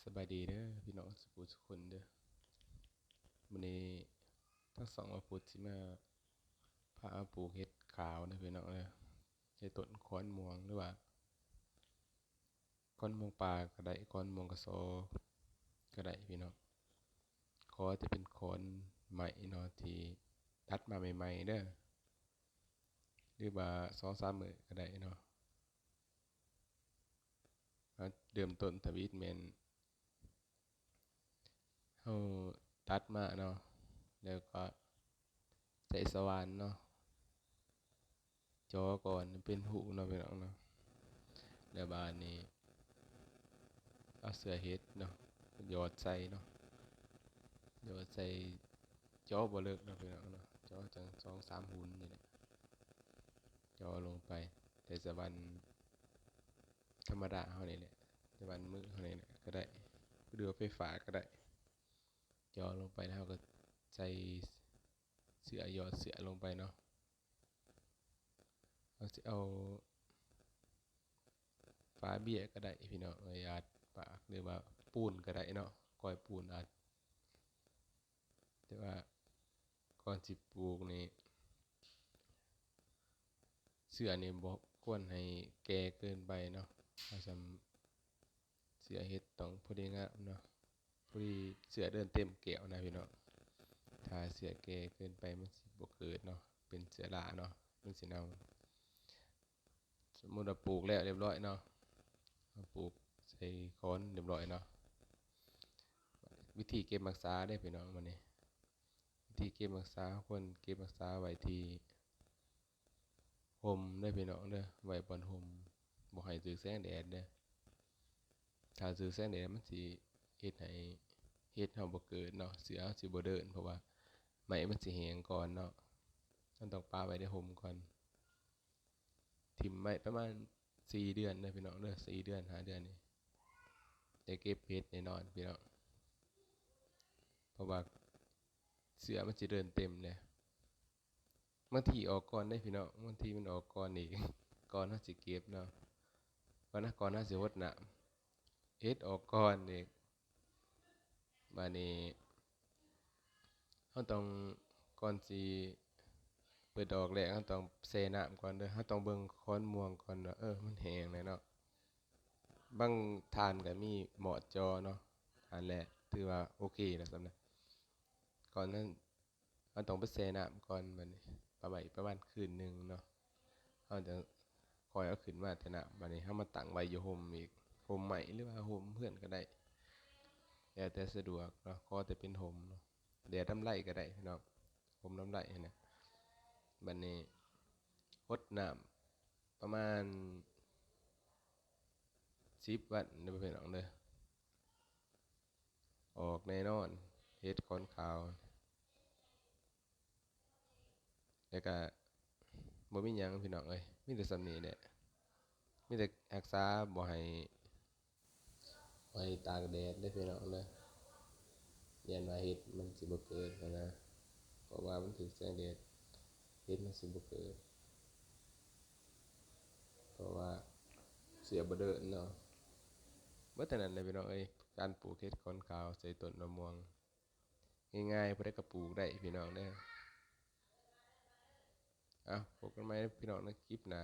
ສະບາຍດີເດີພີ່ນ້ອງສຸຜູ້ສຸຄົນເດີ. ມື້ນີ້ທັງສອງມາພຸດຊິມາພາມາປູກເຫັດຂາວເດີພີ່ນ້ອງເດີ. ເຮັດຕົ້ນຂອນມ່ວງ ຫຼືວ່າຂອນມ່ວງປ່າກໍໄດ້ ຂອນມ່ວງກະຊໍກໍໄດ້ພີ່ນ້ອງ. ຂໍແຕ່ເປັນຂອນໄມ້ເນາະ ທີ່ຕັດມາໃໝ່ໆເດີ ຫຼືວ່າສອງສາມມື້ກໍໄດ້ເນາະ. ເຮົາເລີ່ມຕົ້ນທຳອິດແມ່ນ ເຮົາຕັດມາເນາະ ແລ້ວກໍໃສ່ສະຫວ່ານເນາະ ເຈາະກ່ອນເປັນຮູເນາະພີ່ນ້ອງເນາະ. ແລ້ວບາດນີ້ເອົາເຊື້ອເຫັດເນາະ ຫຍອດໃສ່ເນາະ ຫຍອດໃສ່ ເຈາະບໍ່ເລິກເນາະພີ່ນ້ອງເນາະ ເຈາະຈັ່ງສອງສາມຮຸ້ນນີ້ແຫຼະ ເຈາະລົງໄປ ໃສ່ສະຫວ່ານທຳມະດາເຮົານີ້ແຫຼະ ສະຫວ່ານມືເຮົານີ້ແຫຼະກໍໄດ້ ຫຼືວ່າໄຟຟ້າກໍໄດ້. ເຈາະລົງໄປແລ້ວເຮົາກໍໃສ່ເຊື້ອ ຫຍອດເຊື້ອລົງໄປເນາະ. ເຮົາຊິເອົາຝາເບ້ຍກໍໄດ້ພີ່ນ້ອງເອີຍ ອາດປາກ ຫຼືວ່າປູນກໍໄດ້ເນາະ ກ້ອຍປູນອາດ ແຕ່ວ່າກ່ອນຊິປູກນີ້ ເຊື້ອນີ້ບໍ່ຄວນໃຫ້ແກ່ເກີນໄປເນາະ ເອົາສ່ຳ ເຊື້ອເຫັດຕ້ອງພໍດີງາມເນາະ ພໍດີເຊື້ອເດີນເຕັມແກ້ວນະພີ່ນ້ອງ. ຖ້າເຊື້ອແກ່ເກີນໄປມັນຊິບໍ່ເກີດເນາະ ເປັນເຊື້ອລາເນາະ ມັນຊິເນົ່າ. ສົມມຸດວ່າປູກແລ້ວລຽບລ້ອຍເນາະ ເຮົາປູກໃສ່ຂອນລຽບລ້ອຍເນາະ. ວິທີເກັບຮັກສາເດ້ພີ່ນ້ອງ ບາດນີ້ ວິທີເກັບຮັກສາ ເຮົາຄວນເກັບຮັກສາໄວ້ທີ່ ຮົ່ມເດີພີ່ນ້ອງເດີ ໄວ້ບ່ອນຮົ່ມ ບໍ່ໃຫ້ຖືກແສງແດດເດີ. ຖ້າຖືກແສງແດດມັນຊິເຮັດໃຫ້ເຫັດເຮົາບໍ່ເກີດເນາະ ເຊື້ອເຮົາຊິບໍ່ເດີນ ເພາະວ່າໄມ້ມັນຊິແຫ້ງກ່ອນເນາະ. ເຮົາຕ້ອງປະໄວ້ໃນຮົ່ມກ່ອນ ຖິ້ມໄວ້ປະມານສີ່ເດືອນເດີພີ່ນ້ອງເດີ ສີ່ເດືອນ ຫ້າເດືອນນີ້ ໄດ້ເກັບເຫັດແນ່ນອນພີ່ນ້ອງ ເພາະວ່າເຊື້ອມັນຊິເດີນເຕັມເດ້. ບາງທີອອກກ່ອນເດ້ພີ່ນ້ອງ ບາງທີມັນອອກກ່ອນອີກ ກ່ອນເຮົາຊິເກັບເນາະ ກ່ອນນະ ກ່ອນເຮົາຊິຫົດນ້ຳ ເຫັດອອກກ່ອນອີກ. ບາດນີ້ເຮົາຕ້ອງ ກ່ອນຊິເປີດດອກແລກ ເຮົາຕ້ອງແຊ່ນ້ຳກ່ອນເດີ ເຮົາຕ້ອງເບິ່ງຂອນມ່ວງກ່ອນວ່າ ເອີ ມັນແຫ້ງແລ້ວເນາະ. ບາງທ່ານກໍມີໝອດເຈາະເນາະ ອັນແລະຖືວ່າໂອເຄແລ້ວສ່ຳນັ້ນ. ກ່ອນນັ້ນ ເຮົາຕ້ອງໄປແຊ່ນ້ຳກ່ອນ ບາດນີ້ປະໄວ້ປະມານຄືນໜຶ່ງເນາະ ເຮົາຈະຄ່ອຍເອົາຂຶ້ນມາແຕ່ນ້ຳ. ບາດນີ້ເຮົາມາຕັ້ງໄວ້ຢູ່ຮົ່ມອີກ ຮົ່ມໄມ້ ຫຼືວ່າຮົ່ມເຮືອນກໍໄດ້ ແລ້ວແຕ່ສະດວກເນາະ ຂໍແຕ່ເປັນຮົ່ມເນາະ ແດດລຳໄລກໍໄດ້ພີ່ນ້ອງ ຮົ່ມລຳໄລຫັ້ນນະ. ບາດນີ້ຫົດນ້ຳປະມານສິບວັນເດີພີ່ນ້ອງເດີ ອອກແນ່ນອນ ເຫັດຂອນຂາວ. ແລ້ວກະບໍ່ມີຫຍັງພີ່ນ້ອງເອີຍ ມີແຕ່ສ່ຳນີ້ແຫຼະ ມີແຕ່ຮັກສາບໍ່ໃຫ້ ບໍ່ໃຫ້ຕາກແດດເດີພີ່ນ້ອງເດີ ຢ້ານວ່າເຫັດມັນຊິບໍ່ເກີດຫັ້ນນະ ເພາະວ່າມັນຖືກແສງແດດ ເຫັດມັນຊິບໍ່ເກີດ ເພາະວ່າເຊື້ອບໍ່ເດີນເນາະ. ເບິດເທົ່ານັ້ນແຫຼະພີ່ນ້ອງເອີຍ ການປູກເຫັດຂອນຂາວໃສ່ຕົ້ນມະມ່ວງ ງ່າຍໆ ຜູ້ໃດກໍປູກໄດ້ພີ່ນ້ອງເດີ. ເອົາ ພົບກັນໃໝ່ພີ່ນ້ອງໃນຄລິບໜ້າ